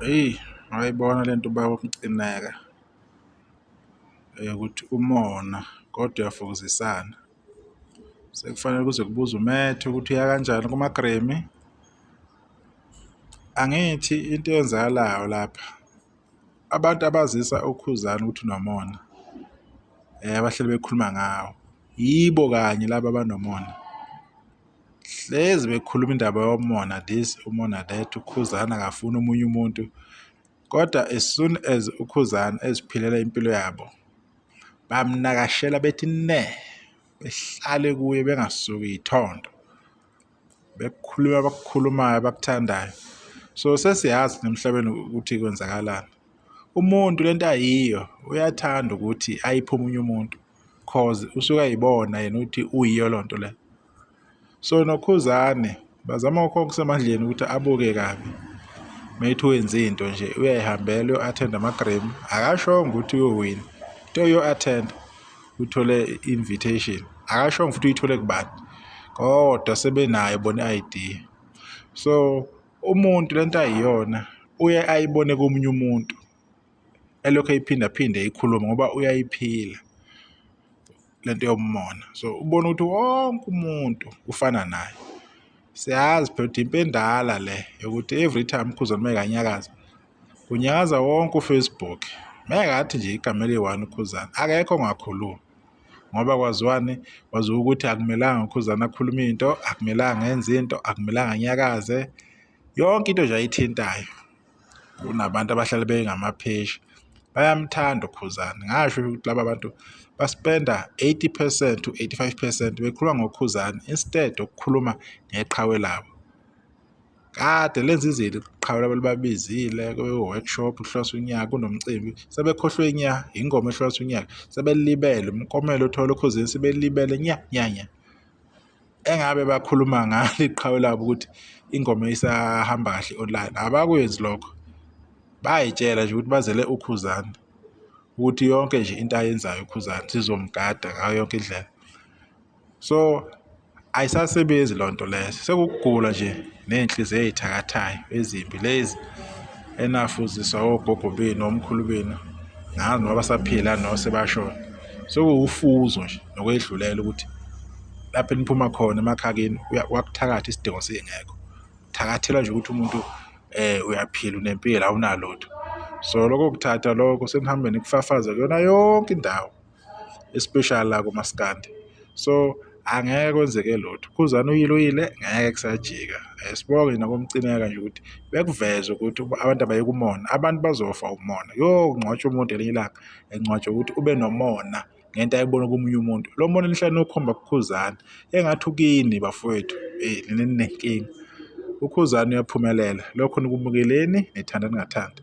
Eyi, ngayibona le nto ubaba uMcineka eyokuthi umona kodwa uyafukuzisana. Sekufanele kuze kubuzwe umethe ukuthi uya kanjani kuma-Grammy. Angithi into eyenzakalayo lapha, abantu abazisa uKhuzani ukuthi unomona abahleli bekhuluma ngawo, yibo kanye laba abanomona. Hlezi bekhuluma indaba yomona this, umona that, uKhuzani akafuni omunye umuntu kodwa as soon as uKhuzani eziphilela impilo yabo, bamnakashela bethi ne, behlale kuye bengasuki yithondo, bekukhuluma abakukhulumayo abakuthandayo. So sesiyazi emhlabeni ukuthi kwenzakalani. Umuntu lento ayiyo uyathanda ukuthi ayiphe omunye umuntu cause usuke eyibona yena ukuthi uyiyo loo nto leyo. So noKhuzani bazama konke okusemandleni ukuthi abuke kabi. Methi wenza into nje uyayihambela uyo-attend ama-Grammy, akashongo ukuthi uyowina, into uyo-attend uthole i-invitation, akashongo futhi uyithole kubani kodwa sebenayo bona i-idea. So umuntu lento ayiyona uye ayibone komunye umuntu elokhu eyiphindaphinde eyikhuluma ngoba uyayiphila lento yomona. So ubona ukuthi wonke umuntu ufana naye. Siyazi phela ukuthi impi endala le yokuthi every time uKhuzani uma ekanyakaza kunyakaza wonke uFacebook. Mekathi nje igama eliyi-one uKhuzani akekho ongakhulumi ngoba kwaziwani, kwaziwa ukuthi akumelanga uKhuzani akhulume into, akumelanga enze into, akumelanga anyakaze, yonke into nje ayithintayo kunabantu abahlale bengamaphesha bayamthanda uKhuzani. Ngasho ukuthi laba bantu baspenda 80% to 85% bekhuluma ngoKhuzani instead okukhuluma ngeqhawe labo. Kade lenza izinto iqhawe labo libabizile kwe-workshop kuhloswa unyaka kunomcimbi sebekhohlwe nya ingoma ehloswa unyaka sebelibele umklomelo othola uKhuzani sebelibele nya nya nya. Engabe bakhuluma ngalo iqhawe labo ukuthi ingoma isahamba kahle online abakwenzi lokho. Bayay'tshela nje ukuthi bazele uKhuzani ukuthi yonke nje into ayenzayo uKhuzani sizomgada ngayo yonke indlela. So ayisasebenzi loo nto leyo, sekukugula nje ney'nhliziyo ey'thakathayo ezimbi lezi enafuziswa ogogo benu omkhulu benu, angazi noma basaphila noma sebashona. Sekuwufuzo nje nokwedlulela ukuthi lapho eniphuma khona emakhaya kini kwakuthakathwa isidingo singekho. Thakathelwa nje ukuthi umuntu uyaphila unempilo awunalutho. So lokho kuthatha lokho senihambe nikufafaze kuyona yonke indawo especially la kumaskandi. So angeke kwenzeke lutho, Khuzani uyile uyile ngeke kusajika. Sibonge nakoMcineka nje ukuthi bekuveze ukuthi abantu abayeke umona, abantu bazofa umona. Kuyongcwatshwa umuntu ngelinye ilanga engcwatshwa ukuthi ube nomona ngento ayibona komunye umuntu. Lo mona enihlale niwukhomba kuKhuzani engathi ukini bafowethu, eyi nina ninenkinga. UKhuzani uyaphumelela, lokho nikumukeleni nithanda ningathandi.